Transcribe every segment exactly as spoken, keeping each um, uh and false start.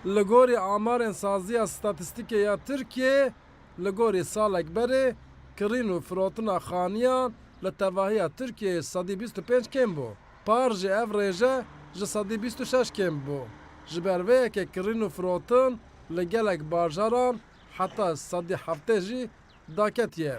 Li gorî amarên Saziya Statîstîkê ya Tirkiyeyê, li gorî salek berê kirîn û firotina xaniyan li tevahiya Tirkiyeyê sedî bîst û pênc kêm bû. Par jî ev rêje ji sedî bîst û şeş kêm bû. Ji ber vê yekê kirîn û firotin li gelek bajaran heta sedî heftê jî daketiye.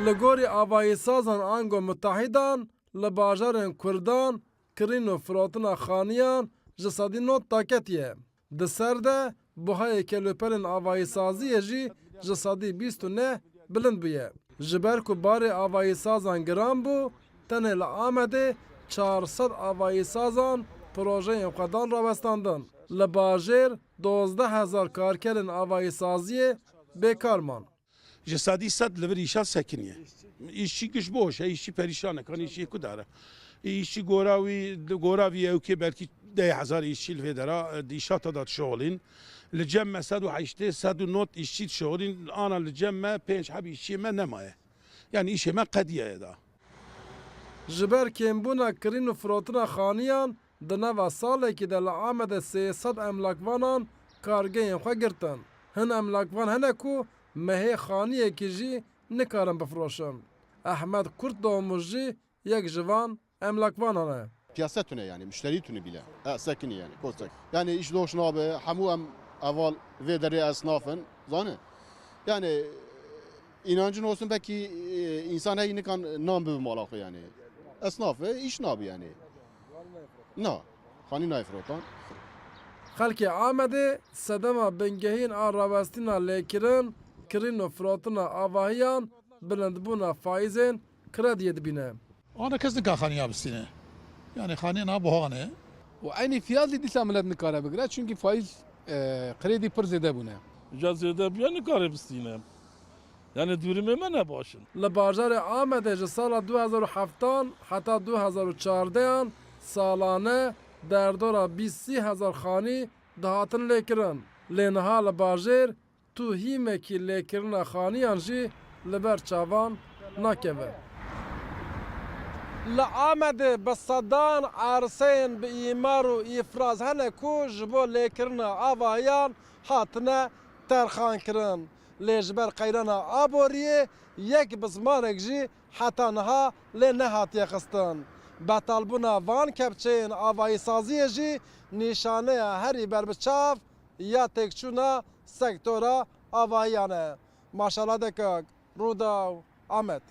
Li gorî avayîsazan ango mutahîdan, li bajarên Kurdan kirîn û firotina xaniyan ji sedî nod daketiye. Di ser de buhayê kelûpelên avayîsaziyê jî ji sedî bîst û neh bilind bûye. Ji ber ku barê avayîsazan giran bû, tenê li Amedê çar sed avayîsazan projeyên xwe dan rawestandin. Li bajêr dozdeh hezar karkerên avayîsaziyê bêkar man. Ji sedî sed li vir îşa sekiniye. Îşçî giş boş e, îşçî perîşan e, kan îşçî ku dare. Îşçî gora wî, gora vî ewkê belkî deh hezar îşçî li vê dera, e, di îşata da dişixulîn. Li cem me sed û heştê, sed û nod îşçî dişixulîn, ana li cem me pênc heb îşçiyê me nemaye. Yani îşê me qediyaye da. Ji ber kêmbûna kirîn û firotina xaniyan, di nava salekî de li Amedê sê sed emlakvanan kargehên xwe girtin. Hin emlakvan hene ku mehê xaniyekî jî nikarin bifiroşin. Ehmed Kurtdomuz jî yek ji van emlakvanan e. Piyase tune yani, müşteri tune bile. E, sekinî yani, kosek. Yani iş doş nabe, hemû em eval vê derê esnaf in, zane. Yani inancın olsun belki, e, insan hey nikan nam bi mala xwe yani. Esnaf e, iş nabi yani. Na, xanî nayê firotan. Xelkê Amedê sedema bingehîn a rawestîna lêkirin, kirîn û firotina avahiyan, bilindbûna faîzên krediyê dibîne. Ana kes nika xaniya bistîne. Yani xaniya buha ne. Û eynî fiyat lî dîsa milet nikare bigire, çunkî faîz, e, kredî pir zêde bûne. Ja zêde bûye nikare bistîne. Yani durumê me ne baş in. Li bajarê Amedê ji sala du hezar û heftan heta du hezar û çardehan salane derdora bîst sî hezar xanî dihatin lêkirin. Lê niha li bajêr tu hîmekî lêkirina xaniyan jî li ber çavan nakeve. Li Amedê bi sedan erseyên bi îmar û îfraz hene ku ji bo lêkirina avahiyan hatine terxan kirin. Lê ji ber qeyrana aboriyê yek bizmarek jî heta niha lê nehatiye xistin. Betalbûna van kepçeyên avayîsaziyê jî nîşaneya herî berbiçav ya têkçûna sektora avahiyan e. Maşala Dekak, Rûdaw, Amed.